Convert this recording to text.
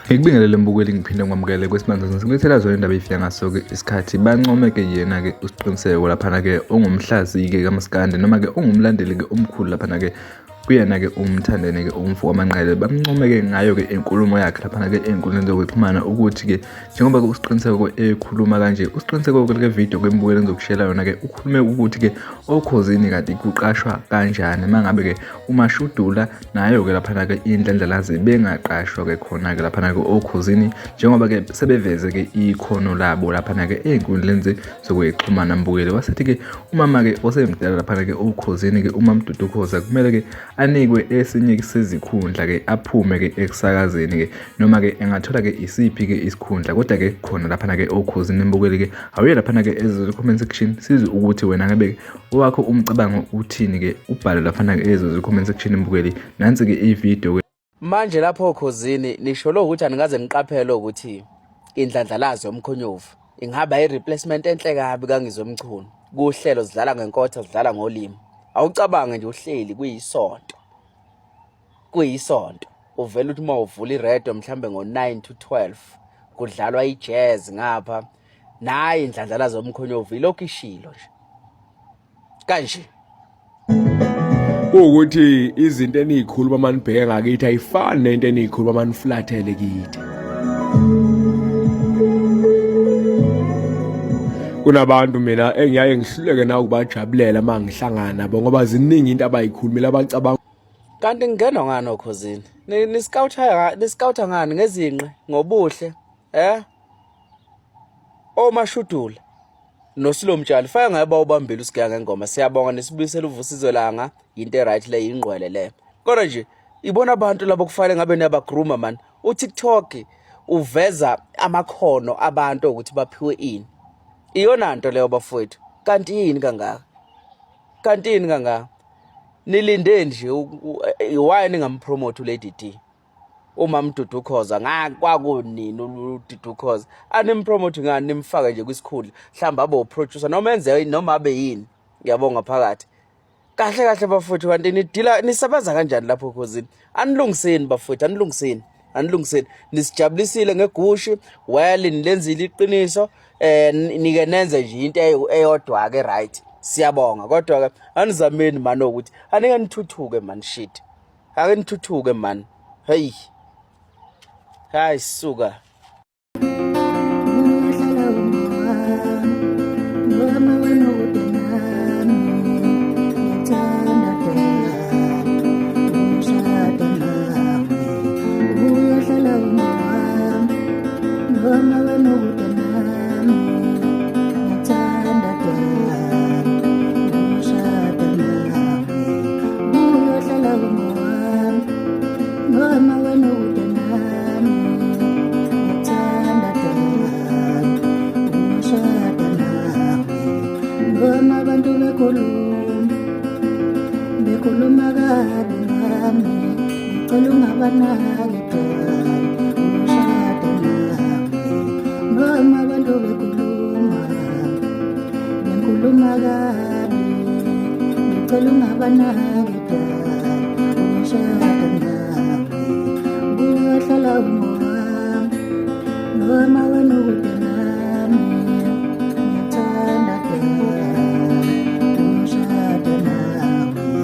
Ngikubingelele mbukeli, ngiphinde ngikwamukele kwesimanje. Ngikulethela zona indaba ifika ngaso-ke isikhathi. Bancome-ke yena-ke uSiqiniseko laphana-ke ongumhlaziyi-ke kaMaskandi noma-ke ongumlandeli-ke omkhulu laphana-ke kuyena-ke uMthandeni-ke umfo waManqele. Bamncome-ke ngayo-ke inkulumo yakhe laphana-ke ey'nkundleni zokuxhumana ukuthi-ke njengoba-ke uSiqiniseko ekhuluma kanje, uSiqiniseko kule video kwembukelo engizokushela yona-ke ukhulume ukuthi-ke oKhozini kanti kuqashwa kanjani uma ngabe-ke uMashudula nayo-ke laphana-ke indlandlalazi bengaqashwa-ke khona-ke laphana-ke oKhozini njengoba-ke sebeveze-ke ikhono labo laphana-ke ey'nkundleni zokuxhumana mbukeli. Wasethi-ke umama-ke osemdala laphana-ke oKhozini-ke uMamdudu Khoza kumele-ke anikwe esinye sezikhundla-ke aphume-ke ekusakazeni-ke noma-ke engathola-ke isiphi-ke isikhundla kodwa-ke khona laphana-ke oKhozini mbukeli-ke awuye laphana-ke ezo comment section sizwe ukuthi wena ngabe owakho umcabango uthini-ke ubhale laphana-ke ezo comment section mbukeli. Nansi-ke ividiyo. Manje lapho oKhozini nisholo ukuthi anikaze niqaphele ukuthi indlandlalazo yomkhonyovu ingaba i-replacement enhle kabi kaNgizwe Mchunu kuhlelo zidlala ngenkotha zidlala ngolimi. Awucabange nje uhleli kuyisonto, kuyisonto uvela uthi uma uvula iredio mhlambe ngo-9 to 12 kudlalwa i-jazz ngapha, nayi indlandlalazo yomkhonyovu ilokhu ishilo nje kanje. Kuwukuthi izinto eniyikhuluma manibheke ngakithi ayifani nento eniyikhuluma maniflathele kithi. Kunabantu mina engiyaye ngihluleke na ukubajabulela uma ngihlangana nabo ngoba ziningi into abayikhulumile abacabanga. Kanti ngingenwa ngani oKhozini? Ni-scout-a ni-scout-a ngani ngezinqe ngobuhle eh? OMashudula noSilo Mtshali faka ngabe bawubambile uSigiya Ngengoma. Siyabonga nisibuyisela uVusizwe Langa, yinto e-right le, yingqwele le. Kodwa nje ibona abantu labo kufanele ngabe niyabagrooma man. UTikTok uveza amakhono abantu ukuthi baphiwe ini. Iyona nto leyo bafowethu. Kanti yini kangaka? Kanti yini kangaka? Nilinde nje why ningampromote uLady D? Uma Dudu Khoza kwakunini uDudu Khoza animpromote ngani, nimfake nje kwisikhundla mhlawumbe abe uproducer noma enze noma abe yini. Ngiyabonga phakathi. Kahle kahle bafowethu, kanti nidila nisebenza kanjani lapho Khozini? Anilungiseni bafowethu, anilungiseni, anilungiseni. Nisijabulisile ngegushi, well nilenzile iqiniso, nike nenze nje into eyodwa ke, right. Siyabonga kodwa ke anizameni mani ukuthi anike nithuthuke man, shit. Ake nithuthuke man. Hey. Hayi suka. Bekhuluma kabi ngami, ngicela ungabanaki dali, ushada nawe. Noma abantu bekhuluma, bengikhuluma kabi, ngicela ungabanaki dali, ushada nawe. Buyohlala.